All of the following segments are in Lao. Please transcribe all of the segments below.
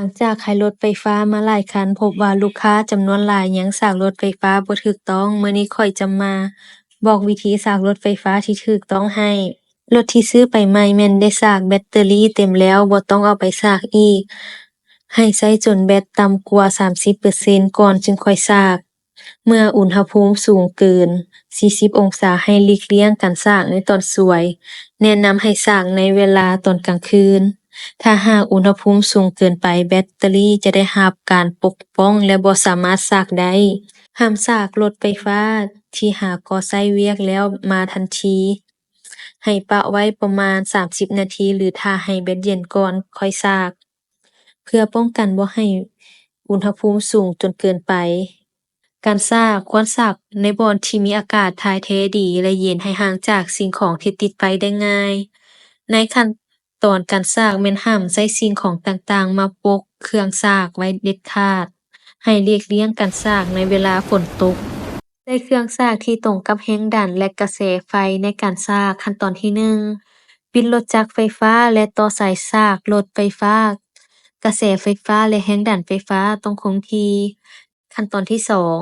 ຫຼັງຈາກຂາຍລົດໄຟຟ້າມາຫຼາຍຄັນ, ພົບວ່າລູກຄ້າຈຳນວນຫຼາຍຍັງສາກລົດໄຟຟ້າບໍ່ຖືກຕ້ອງ. ມື້ນີ້ຂ້ອຍຈະມາບອກວິທີສາກລົດໄຟຟ້າທີ່ຖືກຕ້ອງໃຫ້. ລົດທີ່ຊື້ໄປໃໝ່ແມ່ນໄດ້ສາກແບັດເຕີຣີເຕັມແລ້ວ, ບໍ່ຕ້ອງເອົາໄປສາກອີກ. ໃຫ້ໃຊ້ຈົນແບັດຕ່ຳກວ່າສາມສິບເປີເຊັນກ່ອນຈຶ່ງຄ່ອຍສາກ. ເມື່ອອຸນຫະພູມສູງເກີນສີ່ສິບອົງສາ, ໃຫ້ຫຼີກລ່ຽງການສາກໃນຕອນສວຍ. ແນະນຳໃຫ້ສາກໃນເວລາຕອນກາງຄືນ. ຖ້າຫາກອຸນຫະພູມສູງເກີນໄປ, ແບັດເຕີຣີຈະໄດ້ຮັບການປົກປ້ອງ ແລະ ບໍ່ສາມາດສາກໄດ້. ຫ້າມສາກລົດໄຟຟ້າທີ່ຫາກໍໃຊ້ວຽກແລ້ວມາທັນທີ. ໃຫ້ປະໄວ້ປະມານສາມສິບນາທີ ຫຼື ຖ້າໃຫ້ແບັດເຢັນກ່ອນຄ່ອຍສາກ. ເພື່ອປ້ອງກັນບໍ່ໃຫ້ອຸນຫະພູມສູງຈົນເກີນໄປ. ການສາກ ຄວນສາກໃນບ່ອນທີ່ມີອາກາດຖ່າຍເທດີ ແລະ ເຢັນ, ໃຫ້ຫ່າງຈາກສິ່ງຂອງທີ່ຕິດໄຟໄດ້ງ່າຍ. ໃນຂັ້ນຕອນການສາກແມ່ນຫ້າມໃຊ້ສິ່ງຂອງຕ່າງໆມາປົກເຄື່ອງສາກໄວ້ເດັດຂາດ. ໃຫ້ຫຼີກລ່ຽງການສາກໃນເວລາຝົນຕົກ. ໃຊ້ເຄື່ອງສາກທີ່ຕົງກັບແຮງດັນ ແລະ ກະແສໄຟໃນການສາກ. ຂັ້ນຕອນທີໜຶ່ງ ປິດລົດຈັກໄຟຟ້າ ແລະ ຕໍ່ສາຍສາກລົດໄຟຟ້າ. ກະແສໄຟຟ້າ ແລະ ແຮງດັນໄຟຟ້າຕ້ອງຄົງທີ່. ຂັ້ນຕອນທີສອງ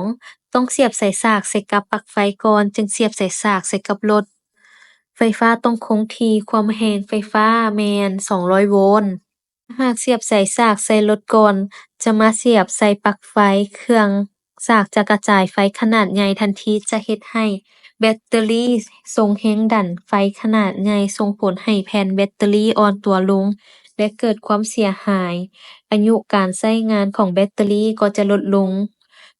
ຕ້ອງສຽບສາຍສາກໃສ່ກັບປລັກໄຟກ່ອນ ຈຶ່ງສຽບສາຍສາກໃສ່ກັບລົດ. ໄຟຟ້າຕ້ອງຄົງທີ່. ຄວາມແຮງໄຟຟ້າແມ່ນສອງຮ້ອຍໂວນ. ຫາກສຽບສາຍສາກໃສ່ລົດກ່ອນ ຈະມາສຽບໃສ່ປລັກໄຟ, ເຄື່ອງສາກຈະກະຈາຍໄຟຂະໜາດໃຫຍ່ທັນທີ, ຈະເຮັດໃຫ້ແບັດເຕີຣີສົ່ງແຮງດັນໄຟຂະໜາດໃຫຍ່, ສົ່ງຜົນໃຫ້ແຜ່ນແບັດເຕີຣີອ່ອນຕົວລົງ ແລະ ເກີດຄວາມເສຍຫາຍ. ອາຍຸການໃຊ້ງານຂອງແບັດເຕີຣີກໍຈະລົດລົງ.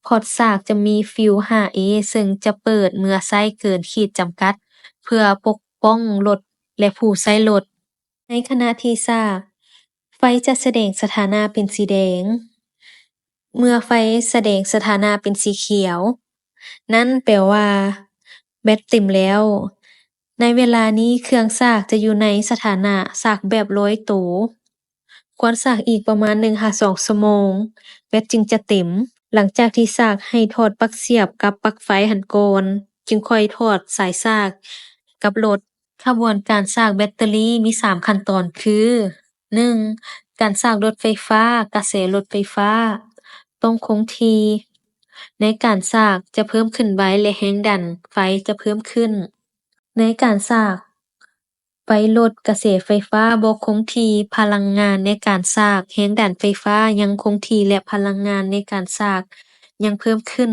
ພອດສາກຈະມີຟິວຫ້າເອ ເຊິ່ງຈະເປີດເມື່ອໃຊ້ເກີນຂີດຈຳກັດ ເພື່ອປົກປ້ອງລົດ ແລະ ຜູ້ໃຊ້ລົດ. ໃນຂະນະທີ່ສາກ, ໄຟຈະສະແດງສະຖານະເປັນສີແດງ. ເມື່ອໄຟສະແດງສະຖານະເປັນສີຂຽວ, ນັ້ນແປວ່າແບັດເຕັມແລ້ວ. ໃນເວລານີ້ເຄື່ອງສາກຈະຢູ່ໃນສະຖານະສາກແບບລອຍໂຕ. ຄວນສາກອີກປະມານໜຶ່ງຫາສອງຊົ່ວໂມງ, ແບັດຈຶ່ງຈະເຕັມ. ຫຼັງຈາກທີ່ສາກ, ໃຫ້ຖອດປລັກສຽບກັບປລັກໄຟຫັ້ນກ່ອນ, ຈຶ່ງຄ່ອຍຖອດສາຍສາກກັບລົດ. ຂະບວນການສາກແບັດເຕີຣີມີສາມຂັ້ນຕອນຄື, ໜຶ່ງ ການສາກລົດໄຟຟ້າ, ກະແສລົດໄຟຟ້າຕ້ອງຄົງທີ່. ໃນການສາກຈະເພີ່ມຂຶ້ນໄວ ແລະ ແຮງດັນໄຟຈະເພີ່ມຂຶ້ນ. ໃນການສາກໄຟລົດ, ກະແສໄຟຟ້າບໍ່ຄົງທີ່, ພະລັງງານໃນການສາກ, ແຮງດັນໄຟຟ້າຍັງຄົງທີ່ ແລະ ພະລັງງານໃນການສາກຍັງເພີ່ມຂຶ້ນ,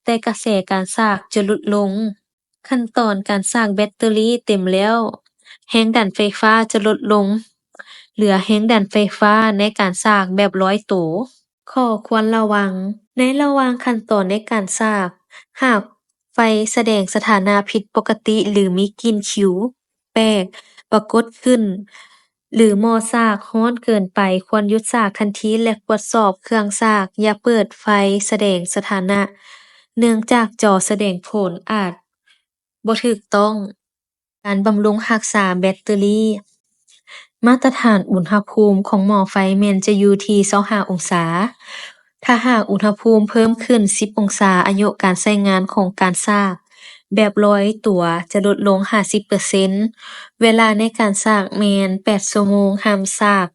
ແຕ່ກະແສການສາກຈະຫຼຸດລົງ. ຂັ້ນຕອນການສາກແບັດເຕີຣີເຕັມແລ້ວ, ແຮງດັນໄຟຟ້າຈະຫຼຸດລົງ, ເຫຼືອແຮງດັນໄຟຟ້າໃນການສາກແບບລອຍໂຕ. ຂໍ້ຄວນລະວັງ. ໃນລະຫວ່າງຂັ້ນຕອນໃນການສາກ, ຫາກໄຟສະແດງສະຖານະຜິດປົກກະຕິ ຫຼື ມີກິ່ນຂິວແປກປາກົດຂຶ້ນ ຫຼື ໝໍ້ສາກຮ້ອນເກີນໄປ, ຄວນຢຸດສາກທັນທີ ແລະ ກວດສອບເຄື່ອງສາກ. ຢ່າເປີດໄຟສະແດງສະຖານະ, ເນື່ອງຈາກຈໍສະແດງຜົນອາດບໍ່ຖືກຕ້ອງ. ການບຳລຸງຮັກສາແບັດເຕີຣີ. ມາດຕະຖານອຸນຫະພູມຂອງໝໍ້ໄຟແມ່ນຈະຢູ່ທີ່ຊາວຫ້າອົງສາ. ຖ້າຫາກອຸນຫະພູມເພີ່ມຂຶ້ນສິບອົງສາ, ອາຍຸການໃຊ້ງານຂອງການສາກແບບລອຍຕົວຈະຫຼຸດລົງຫ້າສິບເປີເຊັນ. ເວລາໃນການສາກແມ່ນແປດຊົ່ວໂມງ, ຫ້າມສາກ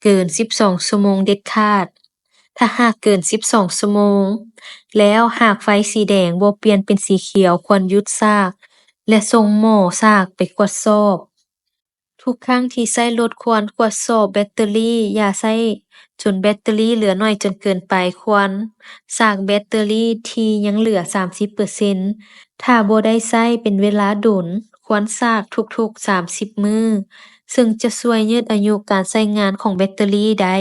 ເກີນສິບສອງຊົ່ວໂມງເດັດຂາດ. ຖ້າຫາກເກີນສິບສອງຊົ່ວໂມງແລ້ວ, ຫາກໄຟສີແດງບໍ່ປ່ຽນເປັນສີຂຽວ, ຄວນຢຸດສາກ ແລະ ສົ່ງໝໍ້ສາກໄປກວດສອບ. ທຸກຄັ້ງທີ່ໃຊ້ລົດຄວນກວດສອບແບັດເຕີຣີ, ຢ່າໃຊ້ຈົນແບັດເຕີຣີເຫຼືອໜ້ອຍຈົນເກີນໄປ. ຄວນສາກແບັດເຕີຣີທີ່ຍັງເຫຼືອສາມສິບເປີເຊັນ. ຖ້າບໍ່ໄດ້ໃຊ້ເປັນເວລາດົນ, ຄວນສາກທຸກໆສາມສິບມື້, ເຊິ່ງຈະຊ່ວຍຍືດອາຍຸການໃຊ້ງານຂອງແບັດເຕີຣີໄດ້.